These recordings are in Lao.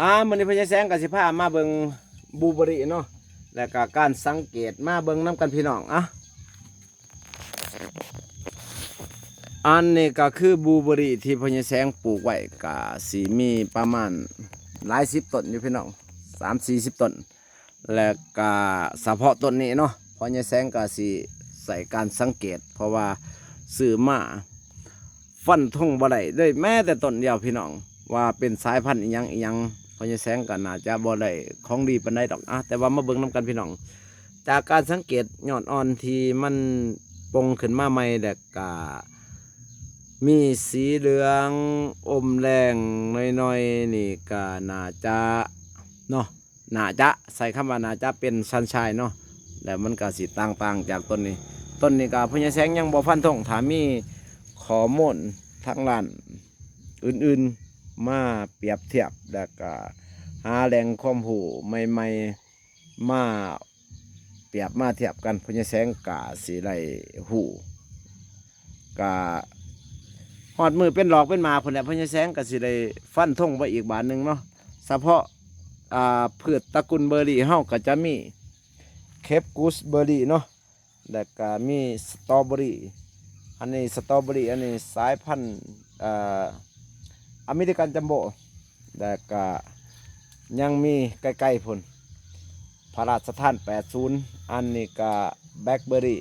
ອ່າ ມື້ນີ້ພໍ່ໃຫຍ່ແສງກໍຊິພາມາເບິ່ງບລູເບີຣີເນາະ ແລ້ວກໍການສັງເກດ ມາເບິ່ງນຳກັນພີ່ນ້ອງ. ອ່າ ອັນນີ້ກໍຄືບລູເບີຣີທີ່ພໍ່ໃຫຍ່ແສງປູກໄວ້ ກໍຊິມີປະມານຫຼາຍສິບຕົ້ນຢູ່ພີ່ນ້ອງ ສາມສີ່ສິບຕົ້ນ. ແລະກະສະເພາະຕົ້ນນີ້ເນາະ ພໍ່ໃຫຍ່ແສງກະຊິໃຊ້ການສັງເກດ ເພາະວ່າຊື້ມາຟັນທົງບໍ່ໄດ້ເລີຍແມ້ແຕ່ຕົ້ນດຽວພີ່ນ້ອງ ວ່າເປັນສາຍພັນອີ່ຫຍັງອີ່ຫຍັງ ພໍ່ໃຫຍ່ແສງກະໜ້າຈະບໍ່ໄດ້ຂອງດີປານໃດດອກ. ອ່ະ ແຕ່ວ່າມາເບິ່ງນຳກັນພີ່ນ້ອງ ຈາກການສັງເກດຍອດອ່ອນທີ່ມັນປົ່ງຂຶ້ນມາໃໝ່ ແລະກະມີສີເຫຼືອງອົມແດງໜ້ອຍໆ ນີ້ກະໜ້າຈະເນາະ ໜ້າຈະ ໃຊ້ຄຳວ່າໜ້າຈະເປັນຊັນຊາຍເນາະ ແລ້ວມັນກໍຊິຕ່າງໆຈາກຕົ້ນນີ້. ຕົ້ນນີ້ກໍພໍ່ໃຫຍ່ແສງຍັງບໍ່ຟັນທົງ ຖ້າມີຂໍ້ມູນທາງດ້ານອື່ນໆມາປຽບທຽບ ແລ້ວກໍຫາແຫຼ່ງຄວາມຮູ້ໃໝ່ໆມາປຽບມາທຽບກັນ ພໍ່ໃຫຍ່ແສງກໍຊິໄດ້ຮູ້ ກະຮອດມື້ເປັນດອກເປັນໝາກພຸ້ນແຫຼະ ພໍ່ໃຫຍ່ແສງກະຊິໄດ້ຟັນທົງໄປອີກບາດໜຶ່ງເນາະ. ສະເພາະ ອ່າ ພືດຕະກຸນເບີຣີເຮົາກະຈະມີເຄບກູສເບີຣີເນາະ ແລ້ວກະມີສະຕໍເບີຣີ ອັນນີ້ສະຕໍເບີຣີ ອັນນີ້ສາຍພັນ ເອີ ອາເມລິກັນຈັມໂບ ແລ້ວກະຍັງມີໃກ້ໆພຸ້ນ ພະລາຊະທານແປດສູນ ອັນນີ້ກະແບລັກເບີຣີ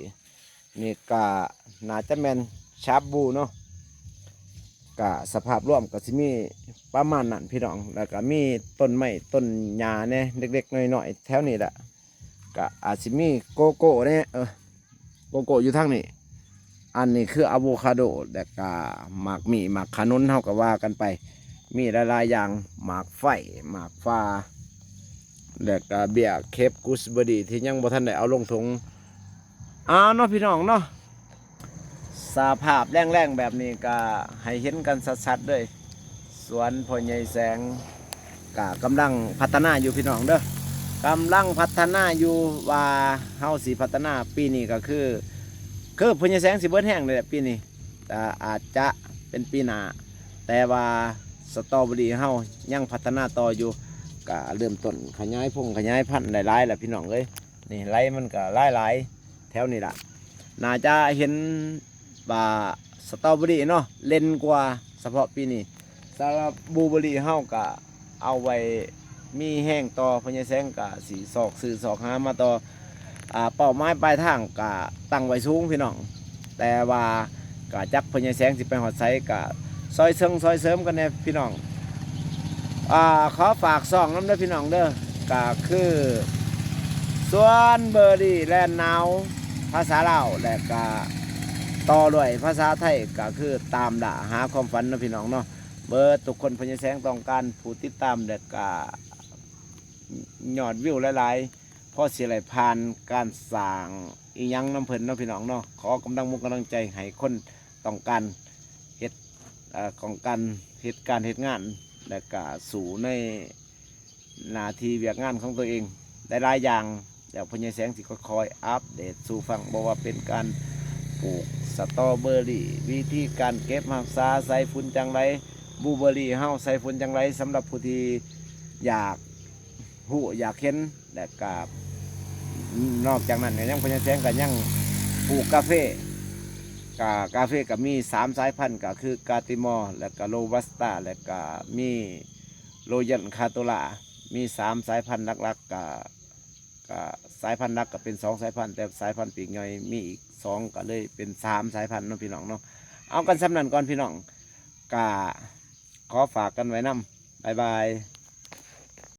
ນີ້ກະໜ້າຈະແມ່ນຊາບບລູເນາະ. ກະສະພາບລວມກະຊິມີປະມານນັ້ນພີ່ນ້ອງ ແລ້ວກະມີຕົ້ນໄມ້ຕົ້ນຫຍ້າແດ່ເລັກໆນ້ອຍໆແຖວນີ້ແຫຼະ ກະອາດຊິມີໂກໂກ້ແດ່ ເອີ ໂກໂກ້ຢູ່ທາງນີ້ ອັນນີ້ຄືອາໂວຄາໂດ ແລ້ວກະໝາກມີ້ ໝາກຂະໜູນ ເຮົາກະວ່າກັນໄປ ມີຫຼາຍໆຢ່າງ ໝາກໄຟ ໝາກຝ້າ ແລ້ວກະເບ້ຍເຄບກູສເບີຣີທີ່ຍັງບໍ່ທັນໄດ້ເອົາລົງຖົງ. ເອົາເນາະພີ່ນ້ອງເນາະ ສະພາບແລ້ງໆແບບນີ້ກະໃຫ້ເຫັນກັນຊັດໆເລີຍ ສວນພໍ່ໃຫຍ່ແສງກະກຳລັງພັດທະນາຢູ່ພີ່ນ້ອງເດີ ກຳລັງພັດທະນາຢູ່ ວ່າເຮົາຊິພັດທະນາປີນີ້ກະຄື ຄືພໍ່ໃຫຍ່ແສງຊິເບິດແຮງເລີຍແຫຼະປີນີ້ ແຕ່ອາດຈະເປັນປີໜ້າ ແຕ່ວ່າສະຕໍເບີຣີເຮົາຍັງພັດທະນາຕໍ່ຢູ່ ກະເລີ່ມຕົ້ນຂະຫຍາຍພົງຂະຫຍາຍພັນໄດ້ຫຼາຍແລ້ວພີ່ນ້ອງເອີຍ. ນີ້ໄລມັນກະຫຼາຍໆແຖວນີ້ລະ ໜ້າຈະເຫັນວ່າສະຕໍເບີຣີເນາະເດັ່ນກວ່າ ສະເພາະປີນີ້. ສຳລັບບລູເບີຣີເຮົາກະເອົາໄວ້ມີແຮງຕໍ່ ພໍ່ໃຫຍ່ແສງກະຊິຊອກຊື້ຊອກຫາມາຕໍ່ ອ່າ ເປົ້າໝາຍປາຍທາງກະຕັ້ງໄວ້ສູງພີ່ນ້ອງ ແຕ່ວ່າກະຈັກພໍ່ໃຫຍ່ແສງຊິໄປຮອດໃສ ກະຊ່ອຍເຊິ່ງຊ່ອຍເສີມກັນແດ່ພີ່ນ້ອງ. ອ່າ ຂໍຝາກຊ່ອງນຳເດີພີ່ນ້ອງເດີ ກະຄືສວນເບີຣີແລນໜາວພາສາລາວ ແລະກະຕໍ່ດ້ວຍພາສາໄທ ກະຄືຕາມລ່າຫາຄວາມຝັນເນາະພີ່ນ້ອງເນາະ. ເບີດທຸກຄົນ ພໍ່ໃຫຍ່ແສງຕ້ອງການຜູ້ຕິດຕາມ ແລະກະຍອດວິວຫຼາຍໆ ພໍຊິໄດ້ຜ່ານການສ້າງອີ່ຫຍັງນຳເພິ່ນເນາະພີ່ນ້ອງເນາະ. ຂໍກຳລັງມຸກກຳລັງໃຈໃຫ້ຄົນຕ້ອງການເຮັດ ເອີ ຂອງການເຮັດການເຮັດງານ ແລະກະສູ້ໃນໜ້າທີ່ວຽກງານຂອງຕົວເອງໄດ້ຫຼາຍຢ່າງ ແລ້ວພໍ່ໃຫຍ່ແສງຊິຄ່ອຍໆອັບເດດສູ່ຟັງ ບໍ່ວ່າເປັນການປູກສະຕໍເບີຣີ ວິທີການເກັບຮັກສາ ໃສ່ຝຸ່ນຈັ່ງໃດ ບລູເບີຣີເຮົາໃສ່ຝຸ່ນຈັ່ງໃດ ສຳລັບຜູ້ທີ່ຢາກ ຮູ້ຢາກເຫັນ ແລະກະນອກຈາກນັ້ນກະຍັງ ພໍ່ໃຫຍ່ແສງກະຍັງປູກກາເຟ ກະກາເຟກະມີສາມສາຍພັນ ກະຄືກາຕິມໍ ແລະກະໂຣບັສຕາ ແລະກະມີໂຣຢັນຄາໂຕລາ ມີສາມສາຍພັນຫຼັກໆ ກະ ກະສາຍພັນຫຼັກກະເປັນສອງສາຍພັນ ແຕ່ສາຍພັນປີກຍ່ອຍມີອີກສອງ ກະເລີຍເປັນສາມສາຍພັນເນາະພີ່ນ້ອງເນາະ. ເອົາກັນສ່ຳນັ້ນກ່ອນພີ່ນ້ອງ ກະ ຂໍຝາກກັນໄວ້ນຳ ບາຍບາຍ.